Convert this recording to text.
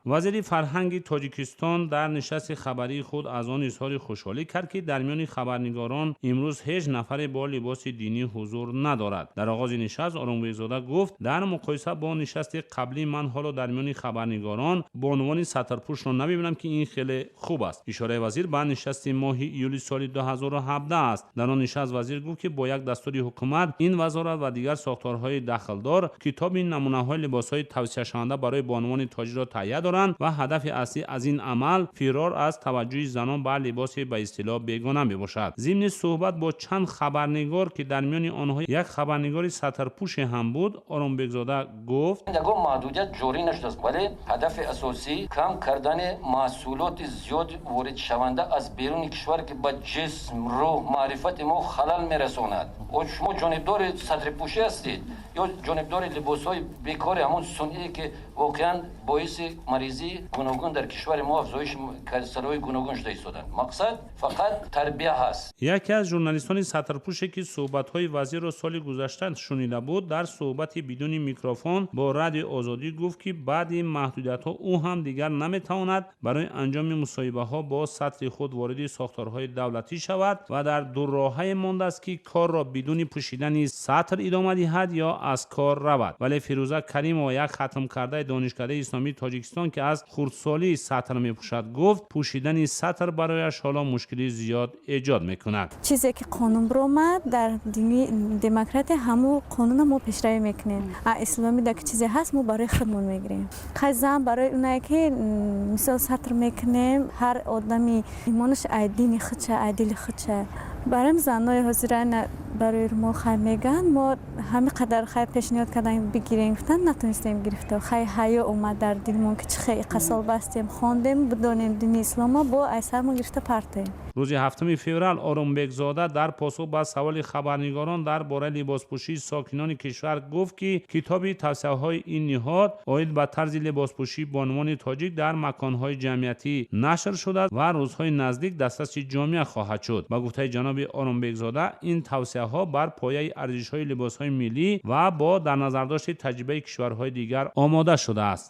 Вазири фарҳанги Тоҷикистон дар нишасти хабарии худ аз он изҳори хушҳолӣ кард, ки дар миёни хабарнигорон имрӯз ҳеҷ нафаре бо либоси динӣ ҳузур надорад. Дар оғози нишаст Оромбекзода гуфт: дар муқоиса бо нишасти қаблӣ ман ҳоло дар миёни хабарнигорон бонувони сатрпӯшро намебинам, ки ин хеле хуб аст. Ишораи вазир ба нишасти моҳи июли соли 2017 аст. Дар он нишаст вазир гуфт, ки бо як дастури ҳукумат ин вазорат ва дигар сохторҳои дахлдор китоби намунаҳои либосҳои тавсияшаванда барои бонувони тоҷикро таҳия доранд ва ҳадафи асосӣ аз ин амал фирор аз таваҷҷӯҳи занон ба либоси ба истилоҳ бегона мебошад. Зимни суҳбат бо чанд хабарнигор, ки дар миёни онҳо як хабарнигори сатрпӯше ҳам буд, Оромбекзода гуфт: ягон маҳдудият ҷорӣ нашудааст, вале ҳадафи асосӣ кам кардани маҳсулоти зиёд воридшаванда аз беруни кишвар, ки ба ҷисм, рӯҳ, маърифати мо халал мерасонад. Шумо ҷонибдори сатрипӯшӣ ҳастед ё ҷонибдори либосҳои бекори ҳамон сунъие, ки воқеан боиси маризии гуногун дар кишвари мо, афзоиши касалиҳои гуногун шуда истоданд? Мақсад фақат тарбия ҳаст. Яке аз журналистони сатрпӯше, ки суҳбатҳои вазирро соли гузашта шунида буд, дар суҳбати бидуни микрофон бо Радиои Озодӣ гуфт, ки баъди маҳдудиятҳо ӯ ҳам дигар наметавонад барои анҷоми мусоҳибаҳо бо сатри худ вориди сохторҳои давлатӣ шавад ва дар дурроҳае мондааст, ки корро бидуни пӯшидани сатр идома диҳад ё аз кор равад. Вале Фирӯза Каримова, як хатмкардаи Донишкадаи исломии Тоҷикистон, ки аз хурдсолӣ сатр мепӯшад, гуфт, пӯшидани сатр барояш ҳоло мушкили зиёд эҷод мекунад. Чизе ки қонун биромад, дар дини демократия ҳамун қонуна мо пешравӣ мекунем, а исломӣ дар ки чизе ҳаст, мо барои худмон мегирем. Хай, зан барои онае ки, мисол, сатр мекунем, ҳар одами имонаш ай дини худша, ай дили худша. Барои занои ҳозира барои румол хай мегӯянд, мо ҳамин қадар хай пешниҳод кардан, бигирем гуфтан, натонистем гирифта. Хай, ҳаё омад дар дилмон, ки чӣ хел иқа бастем, хондем, бидонем дини ислома, бо ай сармон гирифта партоем. Рӯзи 7 феврал Оромбекзода дар посух ба саволи хабарнигорон дар бораи либоспӯшии сокинони кишвар гуфт, ки китоби тавсияҳои ин ниҳод оид ба тарзи либоспӯшии бонувони тоҷик дар маконҳои ҷамъиятӣ нашр шудааст ва рӯзҳои наздик дастраси ҷомеа хоҳад шуд. Ба гуфтаи ҷаноби Оромбекзода, ин тавсияҳо бар пояи арзишҳои либосҳои миллӣ ва бо дар назардошти таҷрибаи кишварҳои дигар омода шудааст.